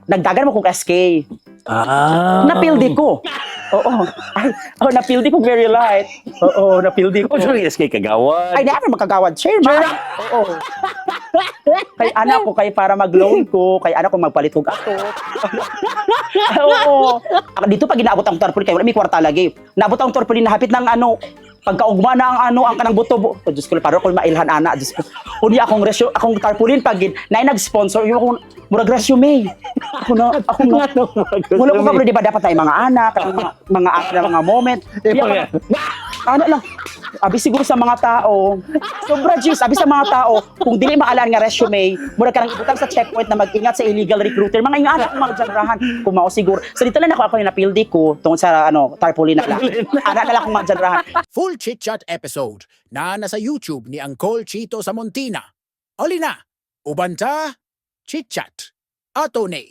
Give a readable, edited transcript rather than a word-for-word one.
Nagdagan mo kong SK. Ah. Napildi ko. Oo. Ay, oh, napildi ko very light. Oo, napildi ko. Oh, sorry, SK kagawad. Ay, never magkagawad chairman. Oo. Kay anak ko, kay para mag-loan ko, kay anak ko magpalit og ato. Oo. Dito pag inaabot ang tarpaulin, kay wala may kwarta lagi. Naabot ang tarpaulin na hapit ng ano, pagkaugma na ang ano, ang kanang buto. Oh, Diyos ko, para ko mailhan ana, Diyos ko. Unya akong resyo, akong tarpaulin pag na nag-sponsor, yung akong murag resume. Ako na, wala ko kabalo, di ba dapat tayo mga anak, ang mga anak na mga moment. Di ano lang, abi siguro sa mga tao, sobra juice, abi sa mga tao, kung dili maalaan nga resume, mura ka nang ibutang sa checkpoint na mag-ingat sa illegal recruiter, mga ingat akong mga janrahan, kung mao siguro. So dito lang ako yung napildi ko, tungkol sa ano, tarpaulin na lang. Ana na lang akong mga janrahan. Full Chit Chat episode na nasa YouTube ni Angkol Chito Samontina. Oli na, uban ta, Chit Chat. Ato ni.